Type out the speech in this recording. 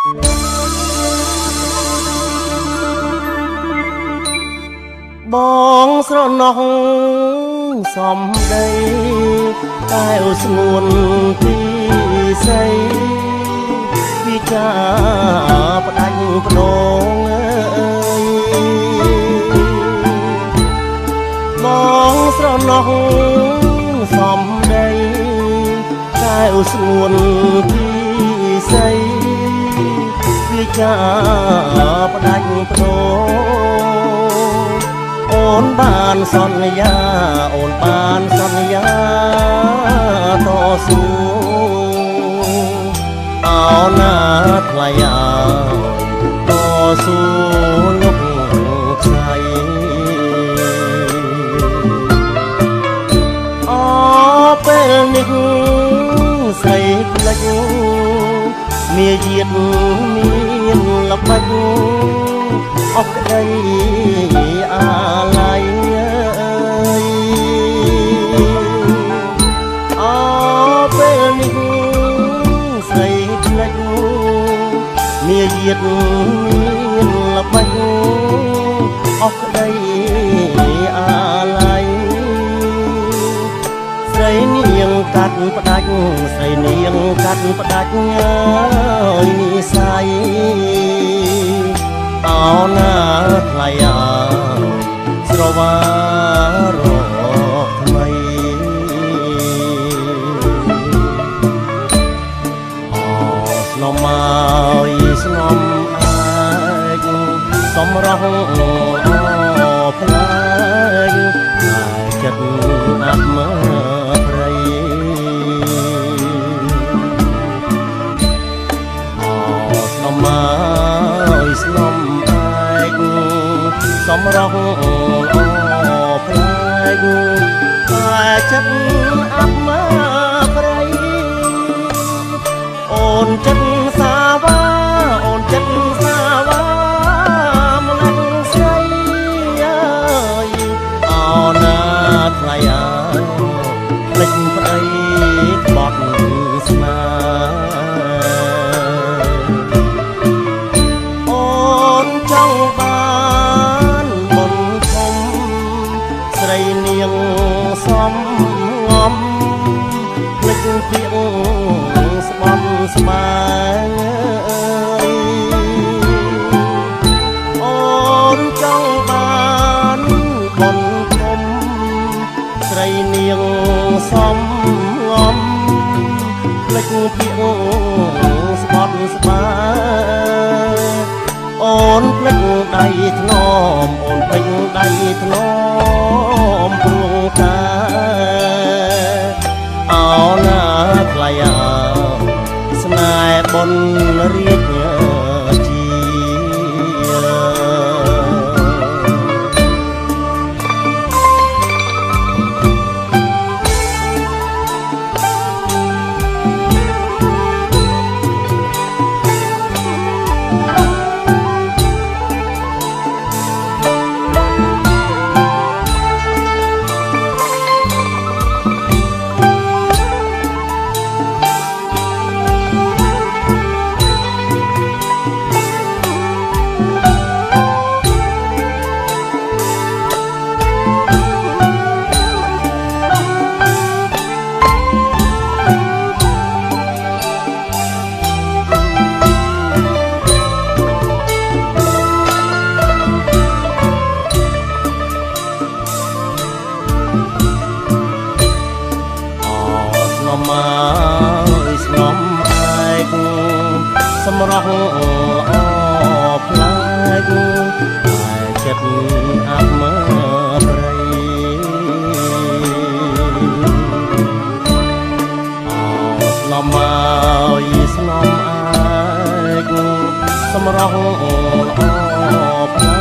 បងស្រណោះសំដីតែស្ងួនទីសីវិចាផ្ដាច់ភ្នងអើយបងស្រណោះសំដីតែស្ងួនទីសីវិចាផ្ដាច់ភ្នងអូនបានសន្យាអូនបានសន្យាតស៊ូអោណាថ្លៃអើយតស៊ូលុកខ្សែអពេលនេះស្រីផ្លិចមាយាទមានល្បិចអស់ក្តីអាល័យអើយអពេលនេះស្រីផ្លិចមាយាទមានល្បិចអស់ក្តីអាល័យស្រីនាងកាត់ផ្ដាច់ស្រីនាងកាត់ផ្ដាច់អើយនិស័យអោណាថ្លៃអើយស្រវារកថ្មីអស្នំអើយស្នំឯកសំរងអផ្លែងតែចិត្តអាប់មើព្រៃអស្នំអើយស្នំសំរងអផ្លែងតែចិត្តអាប់មើព្រៃអូនចិត្តសាវ៉ាអូនចិត្តសាវ៉ាម្ល៉េះស្រីអើយអោណាថ្លៃអើយភ្លេចប្តីក្បត់ស្នេហ៍អូនចង់បានបុណ្យធំស្រីនាងសំងំភ្លេចពីងស្បន់ស្បែងអើយអូនចង់បានបុណ្យធំស្រីនាងសំងំភ្លេចពីងស្បន់ស្បែងអូនភ្លេចដៃធ្នមអូនភ្លេចដៃធ្នមព្រួងតាអោណាថ្លៃអើស្នេហ៍បុណ្យរាជជា សំរងអផ្លែកតែចិត្តអាប់មើព្រៃអស្នំអើយស្នំឯកសំរងអផ្លែ